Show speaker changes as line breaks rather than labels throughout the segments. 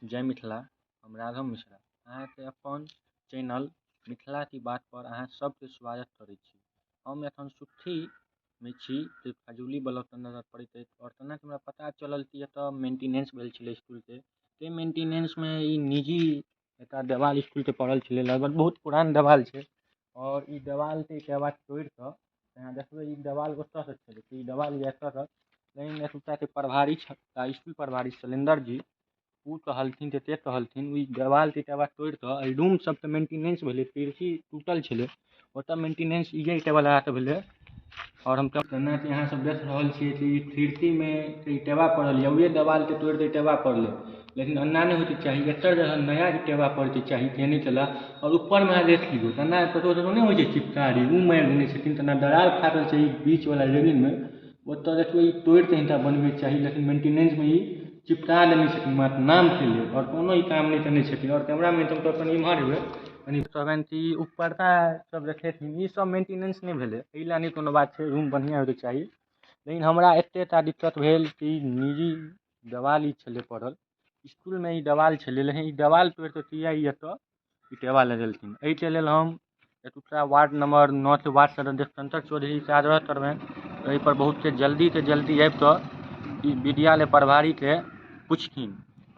जय मिथिला। हम राघव मिश्रा अहाँके अपन चैनल मिथिला की बात पर अहाँ सबके स्वागत करै छी। हम एखन सुट्ठीमे छी जे खजौली ब्लॉकके अन्दर पड़ैत अछि आओर तेना हमरा पता चलल कि एतऽ मेन्टिनेन्स भेल छलै इसकुलके। ताहि मेन्टिनेन्समे ई निजी एकटा देवाल इसकुलके पड़ल छलै, लगभग बहुत पुरान देवाल छै। आओर ई देवालके एकर बाद तोड़िकऽ अहाँ देखबै ई देवाल ओतऽसँ छलै, ई देवाल एतऽ तक। लेकिन एतुक्काके प्रभारी इसकुल प्रभारी शैलेन्दर जी ओ कहलखिन तऽ कहलखिन ई देवालके ईंटवा तोड़िकऽ एहि रूम सबके मेन्टिनेन्स भेलै। खिड़की टूटल छलै, ओतऽ मेन्टिनेन्स इएह ईंटवा लगाकऽ भेलै। आओर हम जेनाकि अहाँ सब देख रहल छियै कि ई खिड़कीमे ईंटवा पड़ल यऽ, उहे देवालके तोड़िकऽ ईंटवा पड़लै। लेकिन एना नहि होइके चाही, एकर जगह नया ईंटवा पड़ैके चाही तेने चला। आओर ऊपरमे अहाँ देख लियौ, तेना कतहु कतहु नहि होइ छै चिपकारी, ओ मारि देने छथिन। तेना दरार फाटल छै ई बीचवला रेलिंगमे, ओतऽ देखियौ ई तोड़िकऽ हिनका बनबैके चाही। लेकिन मेन्टिनेन्समे ई चिपका देने छथिन मात्र नामके लेल, आओर कोनो ई काम नहि केने छथिन। आओर कैमरामैन सब कनि इम्हर एबै, कनि कहबनि कि ऊपरका सब देखेथिन। ई सब मेन्टिनेन्स नहि भेलै, एहि लए नहि कोनो बात छै, रूम बढ़िआँ होइके चाही। लेकिन हमरा एतेटा दिक्कत भेल कि निजी देवाल ई छलै पड़ल इसकुलमे, ई देवाल छलै, लेकिन ई देवाल तोड़िकऽ किया ई एतऽ ईंटवा लगेलखिन? एहिके लेल हम एतुक्का वार्ड नंबर 9 के वार्ड सदस्य देवशंकर चौधरीके आग्रह करबनि, एहिपर बहुते जल्दीसँ जल्दी आबिकऽ ई विद्यालय प्रभारीके पुछथिन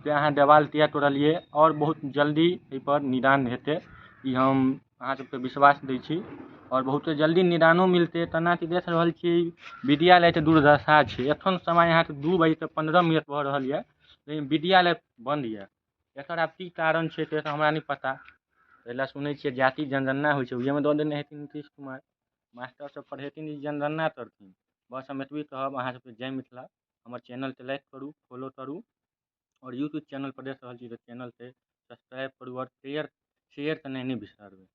कि अहाँ देवाल किया तोड़लियै, आओर बहुत जल्दी एहिपर निदान हेतै, ई हम अहाँ सबके विश्वास दै छी। आओर बहुते जल्दी निदानो मिलतै। तेना कि देख रहल छी विद्यालयके दुर्दशा छै। एखन समय अहाँके 2:15 भऽ रहल यऽ, लेकिन विद्यालय बन्द यऽ। एकर आब की कारण छै से तऽ हमरा नहि पता। एहि लए सुनै छियै जाति जनगणना होइ छै, ओहिमे दऽ देने हेथिन नीतीश कुमार। मास्टर सब पढ़ेथिन, ई जनगणना करथिन। बस हम एतबी कहब अहाँ सबके, जय मिथिला। हमर चैनलके लाइक करू, फॉलो करू, आओर यूट्यूब चैनलपर देख रहल छी तऽ चैनलके सब्सक्राइब करू, आओर शेयर केनाइ नहि बिसरबै।